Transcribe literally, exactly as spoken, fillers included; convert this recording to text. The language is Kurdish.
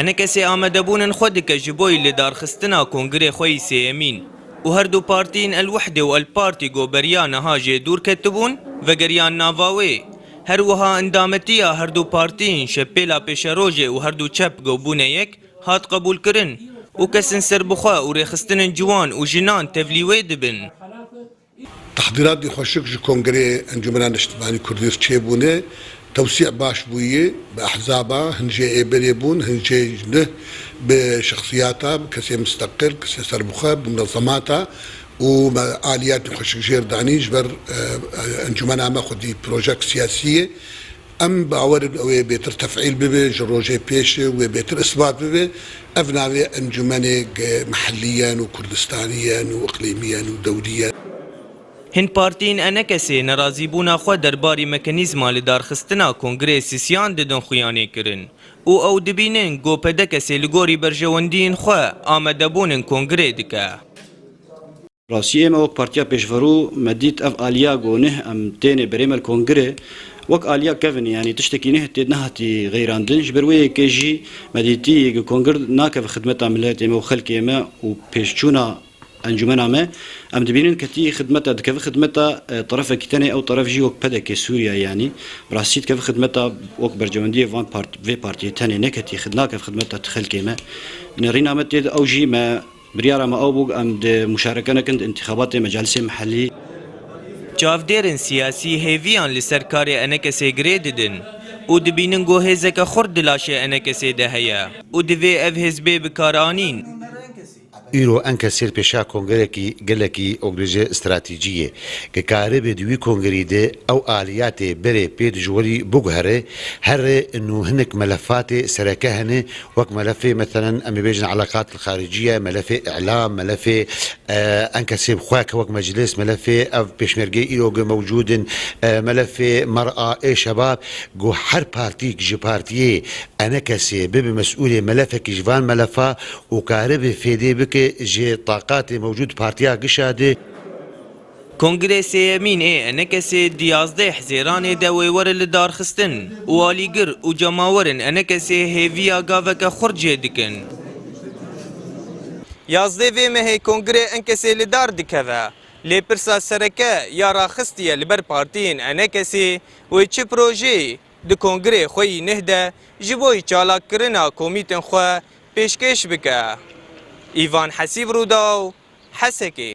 Enekesê amadebûnên xwe dike ji bo yî lidarxistina kongrê xwe yî sêyemîn û her du partiyên El Wehdê û El Partî ku beriya niha jê dûr ketibûn, vegeriyan nava wê. Her wiha endametiya her du partiyên şepêla pêşerojê û her du çep ku bûne yek hat qebûlkirin û kesên serbixwe û rêxistinên ciwan û jinan tevlî wê dibin. Tehdîratî xweşik ji Kongreyê Encûmena Niştimanî Kurdî çêbûne, tewsî baş bûye bi ehzaba, hin jê ê berê bûn, hin jê ji neh bi şexsiyata, bi kesê misteqil, kesê serbixwe, bi munezemata û me aliyatî xweşik jêr danî ji ber, e, e, encûmena me xwedî projek siyasî ye. Em bawer in ew ê bêtir tefîl bibe, ji rojê pêş wê bêtir isbat bibe. Ev navê encûmenê ge mehellî yen û Kurdistanî yen û iqlîmî yen û dewlî yen. Hin partiyên Enekesê nerazîbûna xwe derbarî mekanîzma lidarxistina kongreyê sisiyan didin xuyanê kirin û ew dibînin ku P D K S li gorî berjewendiyên xwe amadebûnên kongreyê dike. Rastî ême wek partiya pêşverû me dît ev aliya ku neh em têne berê me li kongirê wek aliya kevin, yanî tiştekî neh tê nehatî xeyrandin. Ji ber wê yekê jî me dîtî ku kongir nakeve xidmeta miletê me û xelkê me û pêşçûna encûmena me. Em dibînin ketî xidmeta, dikeve xidmeta, e, terefekî tenê, ew teref jî wek P D K Sûriye, yanî bi rastî dikeve xidmeta wek berjewendiyê van part-, vê partiyê tenê, neketî xid-, nakeve xidmeta xelkê me. Nêrîna me tê de ew jî me Biryara me ew bû, em di muşareke nekin di întîxabatê mecalisê mehellî. Çavdêrên siyasî hêviyan li ser karê Enekesê girê didin û dibînin ku hêzeke xurt di laşê Enekesê de heye û divê ev hêz bê bikaranîn. Îro Enkesê li pêşiya kongerekî gelekî, wek dibêje, stratejî ye, ku karibe di wî kongerî de ew aliyatê berê pê dijwarî biguhere, here nû hinek melefatê sereke hene, wek melefê, meselen, em ê bêjin eleqat xaricî ye, melefê îlam, melefê, e, Enkesê bi xwe ke wek meclis, melefê ev pêşmergeyê îro ge mewcûd in, e, melefê mer'a ê şebab, ku her partîk ji partiyê Enekesê bibe mesûlê melefekî ji van melefa û karibe fêdê bike ji taqatê mewcûd partiya gişa de. Kongrê sêyemîn ê Enekesê di yazdeh Hizêranê de wê were lidarxistin û alîgir û cemawerên Enekesê hêviya gaveke xurt jê dikin. Yazdeh vê mehê Kongrê Enkesê li dar dikeve, lê pirsa sereke ya raxistiye li ber partiyên Enekesê wê çi projeyê di Kongrê xwe yî neh de ji bo yî çalakkirina komîtên xwe pêşkêş bike. Îvan Hesîb, Rûdaw, Hesekê.